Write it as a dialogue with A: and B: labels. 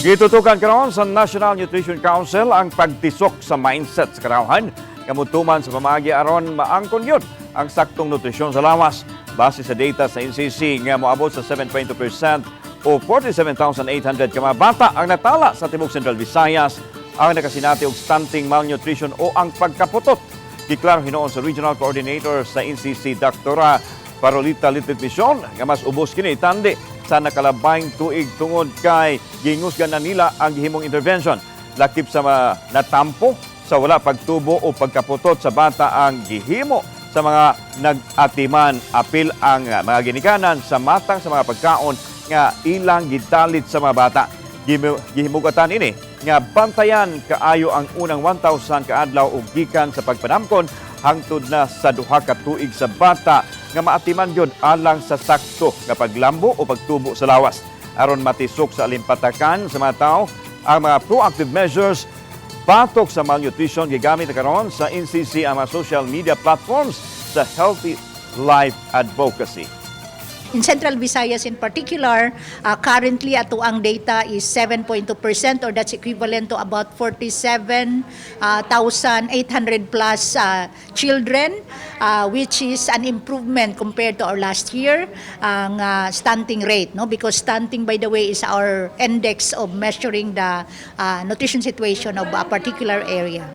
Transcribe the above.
A: Gitutukan karon sa National Nutrition Council ang pagtisok sa mindset sa katawhan nga mutuman sa pamaagi aron maangkon gyud ang saktong nutrisyon sa lawas. Base sa data sa NCC nga moabot sa 7.2% o 47,800 ka mga bata ang natala sa tibuok Central Visayas ang nakasinati og stunting malnutrition o ang pagkaputot. Giklaro hinuon sa Regional Coordinator sa NCC, Dr. Parolita Litlit Mission, nga mas ubos kini tandi sa nakalabayng tuig tungod kay gingusgan na nila ang gihimong intervention. Lakip sa mga natampo sa wala pagtubo o pagkaputot sa bata ang gihimo sa mga nag-atiman, apil ang mga ginikanan sa matang sa mga pagkaon nga ilang gidalit sa mga bata. Gihimugatan ini nga bantayan kaayo ang unang 1,000 kaadlaw og gikan sa pagpanamkon hangtod na sa 2 ka tuig sa bata nga maatiman gyud alang sa sakto nga paglambo o pagtubo sa lawas. Aron matisok sa alimpatakan sa mga tao ang mga proactive measures batok sa malnutrition, gigamit na karon sa NCC ang mga social media platforms sa healthy life advocacy.
B: In Central Visayas in particular, currently ato ang data is 7.2% or that's equivalent to about 47,800 plus children, which is an improvement compared to our last year ang stunting rate, no? Because stunting, by the way, is our index of measuring the nutrition situation of a particular area.